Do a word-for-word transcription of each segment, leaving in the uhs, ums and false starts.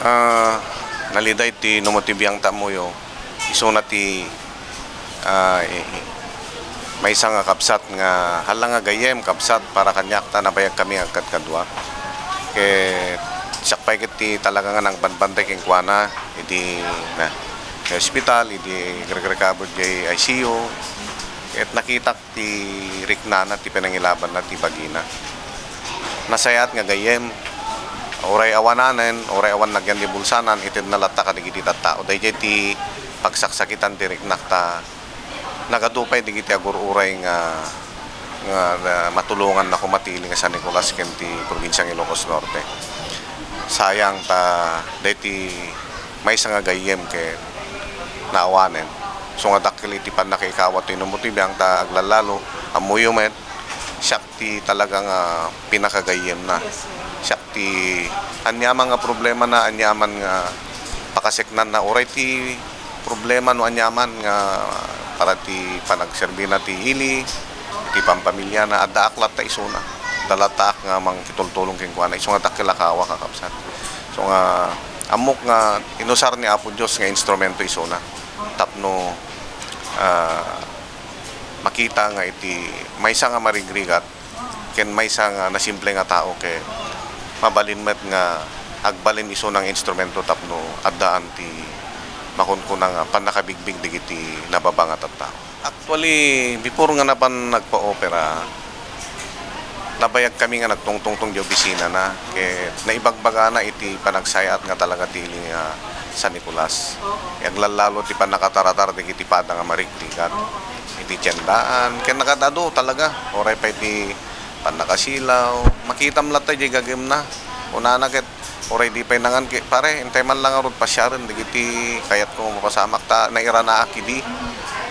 Ah, naliday ti numutibiang ta ammoyo. Isuna ti, ah, i-, i-, maysa nga kabsat nga, hala nga gayyem, kabsat, para kaniak ta nabayag kami nga agkadkadua. Ket siak pay ket ti talaga nga nangbanbantay kenkuana, idi na, na ospital, idi nagrerecover diay I C U. Ket nakitak ti riknana, ti panangilabanna, ti bagina. Nasayaat nga gayyem, uray awananen, uray awan nagyan di bulsanan, itedna latta kadagiti tattao. Daydiay ti pagsaksakitan ti riknak ta nagadu pay dagiti agur-uray nga, nga, nga matulonganna koma ti ili nga San Nicolas ken ti probinsiang Ilocos Norte. Sayang ta daytoy maysa nga gayyem ket naawanen. So nga dakkel iti pannakaikawa ti numutibiang ta aglallalo, ammoyo met, siak ti talaga nga pinakagayyemna. Siak ti aniaman nga problemana, aniaman nga pakaseknanna, uray ti problema no aniaman nga para ti panagserbina ti ili, ti pampamilyana, addaak latta isuna. Dalattaak nga mangkitultulong kenkuana. Isu nga dakkel a kawa, kakabsat. So nga, ammok nga inusar ni Apo Dios nga instrumento isuna tapno, ah, makita nga iti maysa nga marigrigat ken maysa nga nasimple nga tao ket mabalin met nga agbalin isuna nga instrumento tapno addaan ti makunkuna nga pannakabigbig dagiti nababa nga tattao. Actually, before nga napan nagpa-opera, nabayag kami nga nagtungtungtong di opisinana, ket naibagbagana iti panagsayaat nga talaga ti ili nga San Nicolas. Aglallalo ti pannakataratar dagiti pada nga marigrigat iti tiendaan, ken nagad-adu talaga, uray pay ti pannakasilaw, makitam latta di gagimna. Kunana ket, uray di pay nangan ket, "Pare, intay man lang ngarud pasiaren dagiti kayatko nga mapasamak ta nairanaak idi."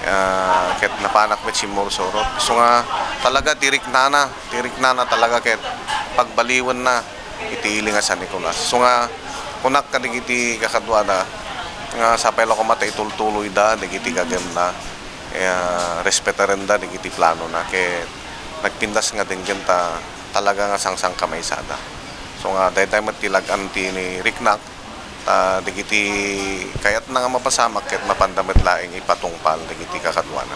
Ah, ket napanak met simmursurot. Isu nga talaga ti riknana, ti riknana talaga ket pagbaliwenna iti ili nga San Nicolas. Isu nga kunak kadagiti kakaduana nga sapay la koma ta itultuloyda dagiti gagimna, eh, respetarenda dagiti planona ket nagpintas nga denggen ta talaga nga sangsangkamaysada. So nga, daydiay met ti lag-an ti ni riknak, ta dagiti kayatna nga mapasamak ket mapanda met laeng ipatungpal dagiti kakaduana.